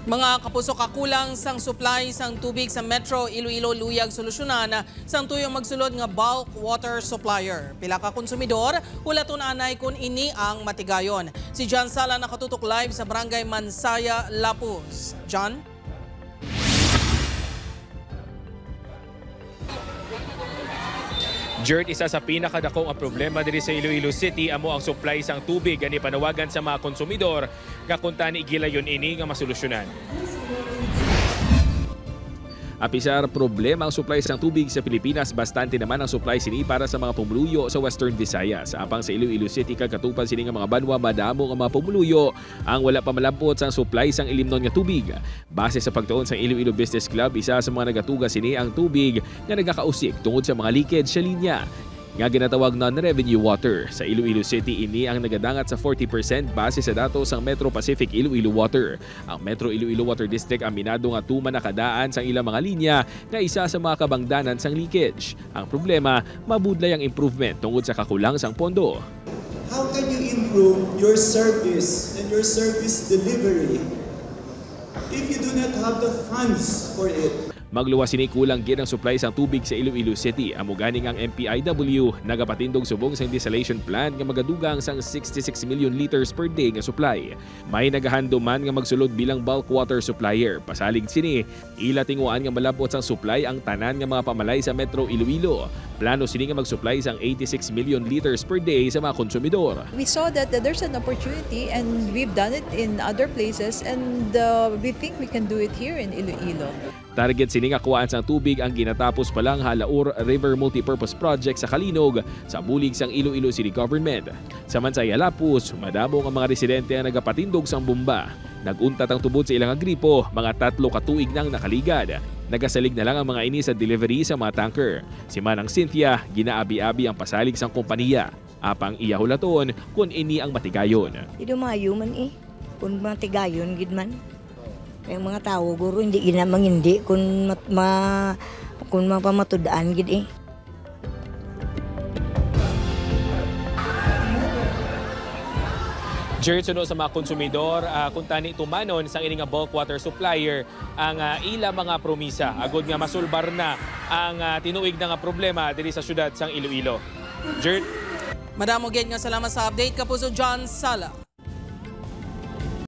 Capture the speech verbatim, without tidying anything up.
Mga kapuso, kakulang sang supply sang tubig sa Metro Iloilo luyag solusyonan sang tuyo magsulod nga bulk water supplier. Pila ka konsumidor hulaton anay kon ini ang matigayon. Si John Sala nakatutok live sa Barangay Mansaya, Lapuz. John? Jert, isa sa pinakadako nga problema diri sa Iloilo City amo ang supply sang tubig, gani panawagan sa mga konsumidor nga kuntani gilayon ini nga masolusyonan. Apisar problema ang supply sang tubig sa Pilipinas, bastante naman ang supply sini para sa mga pumuluyo sa Western Visayas. Apang sa Iloilo City kag katupan sini nga mga banwa, madamo nga mga pumuluyo ang wala pa malab-ot sang supply sang ilimnon nga tubig. Base sa pagtuon sang Iloilo Business Club, isa sa mga nagatuga sini ang tubig nga nagakausik tungod sa mga leakage sa linya nga ginatawag non-revenue water. Sa Iloilo City, ini ang nagadangat sa forty percent base sa datos sang Metro Pacific Iloilo Water. Ang Metro Iloilo Water District aminado nga tuman na kadaan sang ilang mga linya nga isa sa mga kabangdanan sang leakage. Ang problema, mabudlay ang improvement tungod sa kakulang sang pondo. How can you improve your service and your service delivery if you do not have the funds for it? Magluwas sini, kulang gid ang supply sang tubig sa Iloilo City. Amo gani nga ang M P I W nagapatindog subong sang desalination plant nga magadugang sang sixty-six million liters per day nga supply. May nagahandom man nga magsulod bilang bulk water supplier. Pasalig sini, ila tinguhaan nga malab-ot sang supply ang tanan nga mga pamalay sa Metro Iloilo. Plano sini nga mag-supply sang eighty-six million liters per day sa mga konsumidor. We saw that there's an opportunity and we've done it in other places and uh, we think we can do it here in Iloilo. Target sini nga kuhaan sang tubig ang ginatapos pa lang nga Halaur River Multipurpose Project sa Calinog sa bulig sang Iloilo City Government. Sa Mansaya, Lapuz, madamo nga mga residente ang nagapatindog sang bomba. Nag-untat ang tubod sa ila nga gripo, mga tatlo ka tuig nang nakaligad. Nagasalig na lang ang mga ini sa delivery sa mga tanker. Si Manang Cynthia, ginaabi-abi ang pasalig sang kompanya. Apang iya hulaton kon ini ang matigayon. Idumayo man eh, kung matigayon gid man. Kay ang mga tawo guro hindi gina mangindi kung mat, ma, kung mapamatud-an gid eh. Jert, suno sa mga konsumidor, ah, kuntani tumanon sang ini nga bulk water supplier ang, ah, ila mga promisa agod nga masulbar na ang, ah, tinuig na nga problema diri sa siyudad sang Iloilo. Jert? Madamo gid nga salamat sa update, Kapuso John Sala.